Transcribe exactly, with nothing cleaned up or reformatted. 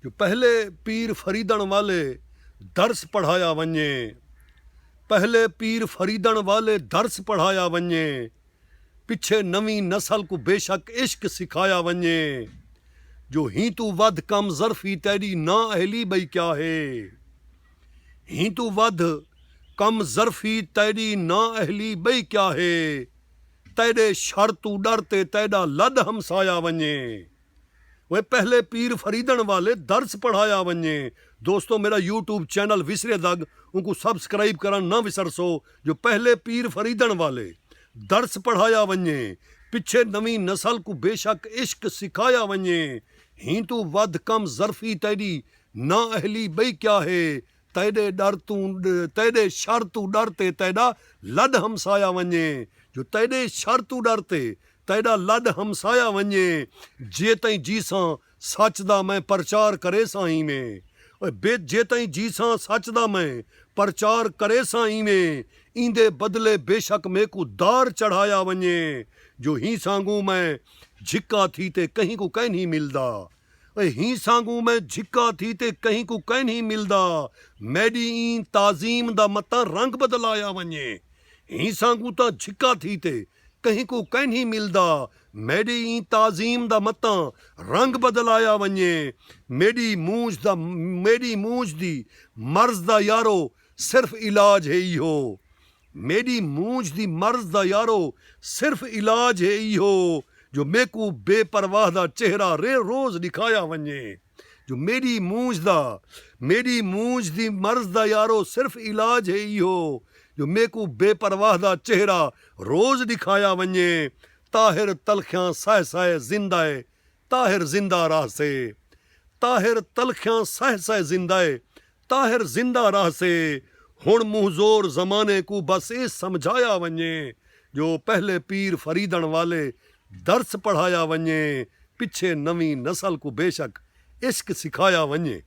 جو پہلے پیر فریدݨ والے درس پڑھایا ونڄے، پہلے پیر فریدݨ والے درس پڑھایا ونڄے، پچھے نویں نسل کوں بے شک عشق سکھایا ونڄے۔ جو ہیں توں ودھ کم ظرفی تیݙی نا اہلی ٻئی کیا ہے؟ ہیں توں ودھ کم ظرفی تیݙی نا اہلی ٻئی کیا ہے؟ تیݙے شر توں ݙر تے تیݙا لݙ ہمسایا ونڄے۔ اوئے پہلے پیر فریدݨ والے درس پڑھایا ونڄے۔ دوستو، میݙا یوٹیوب چینل وسرے دڳ، اونکوں سبسکرائب کرݨ نہ وسرسو۔ جو پہلے پیر فریدݨ والے درس پڑھایا ونڄے، پچھے نویں نسل کوں بے شک عشق سکھایا ونڄے۔ ہیں توں ودھ کم ظرفی تیݙی نا اہلی ٻئی کیا ہے؟ تیݙے ݙر توں، تیݙے شر توں ݙر تے تیݙا لݙ ہمسایا ونڄے۔ جو تیݙے شر توں ݙر تے تیݙا لݙ ہمسایا ونڄے۔ جے تئیں جیساں سچ دا میں پرچار کریساں ایویں۔ اوئے بے، جے تئیں جیساں سچ دا میں پرچار کریساں ایویں، ایندے بدلے بے شک میکوں دار چڑھایا ونڄے۔ جو ہیں سانگوں میں جھکا تھی تے کہیں کوں کائنھی ملدا۔ اے ہیں سانگوں میں جھکا تھی تے کہیں کوں کائنھی ملدا۔ میݙی ایں تعظیم دا متاں رنگ بدلایا ونڄے۔ ہیں سانگوں تاں جھکا تھی تے کہیں کوں کائنھی ملدا۔ میݙی ایں تعظیم دا متاں رنگ بدلایا ونڄے۔ میݙی مونجھ دا، میݙی مونجھ دی مرض دا یارو صرف علاج ہے ایہو۔ میݙی مونجھ دی مرض دا یارو صرف علاج ہے ایہو۔ جو میکوں بے پرواہ دا چہرہ رے روز ݙکھایا ونڄے۔ جو میݙی مونجھ دا، میݙی مونجھ دی مرض دا یارو صرف علاج ہے ایہو۔ جو میکوں بے پرواہ دا چہرہ روز ݙکھایا ونڄے۔ طاہر تلخیاں سہہ سہہ زندہ ہے، طاہر زندہ رہسے۔ طاہر تلخیاں سہہ سہہ زندہ ہے، طاہر زندہ رہسے۔ ہݨ منہ زور زمانے کوں بس اے سمجھایا ونڄے۔ جو پہلے پیر فریدݨ والے درس پڑھایا ونڄے، پچھے نویں نسل کوں بے شک عشق سکھایا ونڄے۔